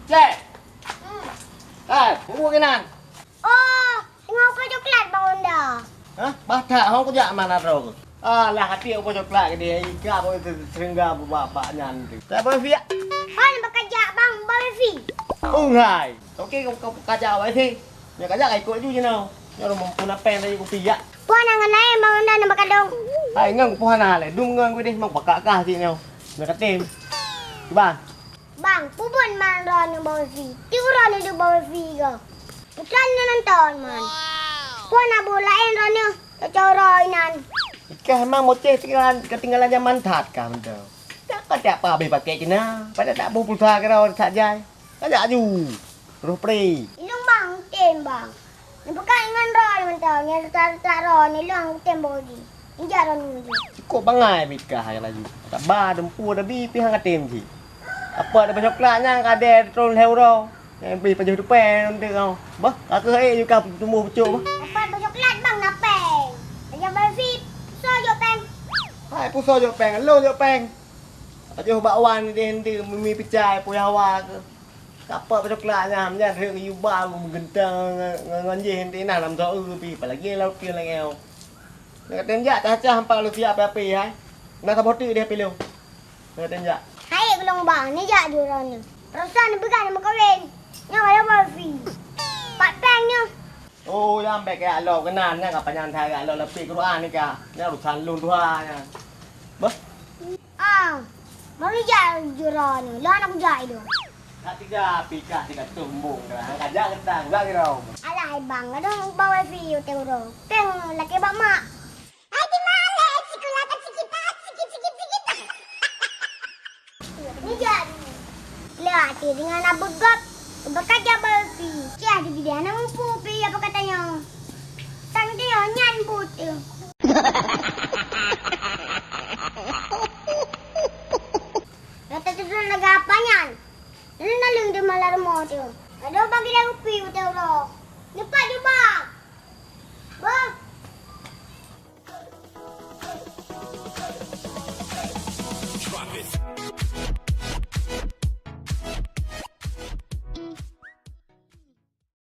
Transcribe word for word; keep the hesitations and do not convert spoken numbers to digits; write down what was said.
Cek! Hmm. Hai, peue keunan? Oh, teungoh upacara coklat, Bang Honda. Hah? Bah that, hong kujak mana droe keuh? Alah, até upacara coklat keudéh, ika pun seureuga bak-bak nyan tu. Siapa Fiak? Hon, bak kajak, Bang, Bang Fiak. Oh, hai. Oke, kau, kau kajak awak sih. Nyoe kajak ikut ju jinoe. Nyoe rumoh pun apeng tadi kupi jak. Puan angan lain Bang Honda nang bakadong. Hai ngon kupuhana lé, dum ngon ku deh mang pakak kah cit nyoe. Nyoe katem. Cuba. Bang, pubon man droeneuh Bang Fi. Ti uroe nyoe deuh Bang Fi go. Putra nyoe nonton man. Puan abu laén droeneuh cocok uroe inan. Ikah emang moceh ketinggalan, ketinggalan zaman that kah mantong. Tak kacak pa habéh pakai kena. Pada tak boh pulsa kira sak jai. Kajak aju. Roh pre. Ilong bang, tem bang. Neupeugah ngon droe mantong, nyang reutak-reutak droe ilong tem bodi. Injak droe nunggu. Cukup bangai bit kah hai laju. Saba dumpu dabi pih hang atem cit. Apa ada coklat nyang ka ada tron lhèe uroe. Nyang bih pajoh tupèe nanti kau. Bah, ka keuh eh yuka tumbuh pucuk bah. Apa ada coklat bang napèng. Raja Balfi, puso jok pèng. Hai puso jok pèng, lo jok pèng. Pajoh bak wan deh nanti mimi picai puyah wa ke. Sapa peucoklat nyan, nyan rhek yuba meugeunteung ngon, ngon, ngon jih, enti na lam soe pi, apalagi lam keu lagèe nyoe. Nyoe katem jak cah-cah empat puluh siap api-api hai. Na saboh teuk deh pilong. Nyoe katem jak. Hai gulong bang, ni jak di uroe nyoe. Rosan peugah nama kawin. Nyoe ada wifi. Pat pèng nyoe. Oh, nyang bèk kajak lom keunan, nyan ka panyang that kajak lom lapék Quran ni ka. Nyan urusan lôn tuha nyan. Beuh. Ah, baru jak jura ni. Lah nak jak itu. Kak tiga pika tiga tumbung dah. Kajak kita juga kira. Alah, bang, ada ubah wifi utang tu. Peng laki bak mak. Hai di mana? Sikula tak sikit, sikit, sikit, sikit. Ni jak. Lah, ti dengan nak begop. Bekerja wifi. Cih, di dia nak upu pi apa katanya. Sang dia nyan but. Rata tudun lega apa nyan? Lalu naleueng di malam rumoh tu. Ada bagi dah upi betul tu. Lepas juga. Bah.